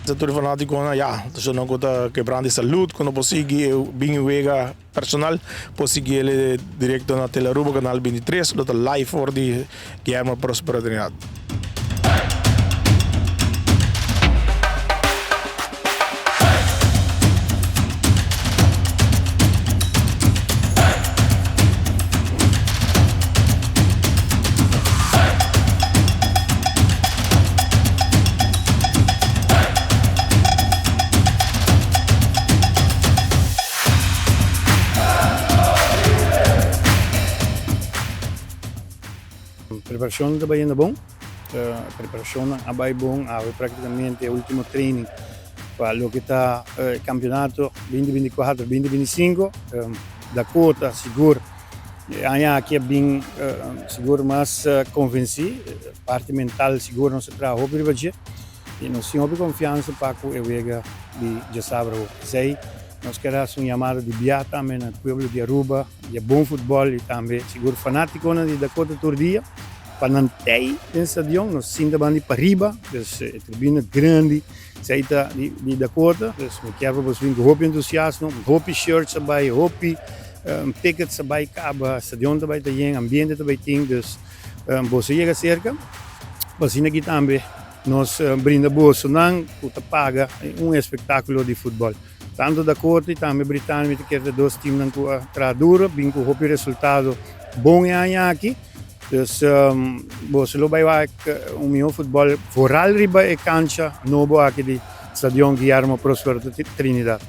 Gracias a tur e fanaticonan, ya, personan cu ta quebrando di salud, cu no por sigui e bin e wega personal, por sigui el directo na Telearuba canal 23, lo ta live for di Guillermo Prospero Trinidad. Preparacion ta bayendo bon, preparacionnan a bay bon, awe practicamente e ultimo training pa loke ta e campeonato binti binti kuater, binti binti sinku, Dakota sigur e aña aki a bin sigur mas convenci, parti mental sigur nos a traha hopi riba dje y nos tin hopi confiansa pa cu e wega di djasabra awo. P'esey nos kier haci un yamada di bia tambe na pueblo di Aruba. Di bon futbòl i tambe sigur fanátikonan di Dakota tur dia pa nan tei den stadion. Nos sinta banda di pariba, dus e tribuna grandi esei ta di Dakota. Dus mi kier pa boso bin ku hopi entusiasmo, hopi shirts a bai, hopi tickets a bai kaba, stadion ta bai ta yen, ambiente ta bai tin. Dus boso yega serka pa asina aki tambe nos brinda bosonan ku ta paga un espektákulo di futbòl. Tanto Dakota y tambe Britania mi ta kere ta dos teamnan cu a traha duro, bin cu hopi resultado bon e aña aki. Dus boso lo bay wak un miho futbol vooral riba e cancha nobo aki di Stadion Guillermo Prospero Trinidad.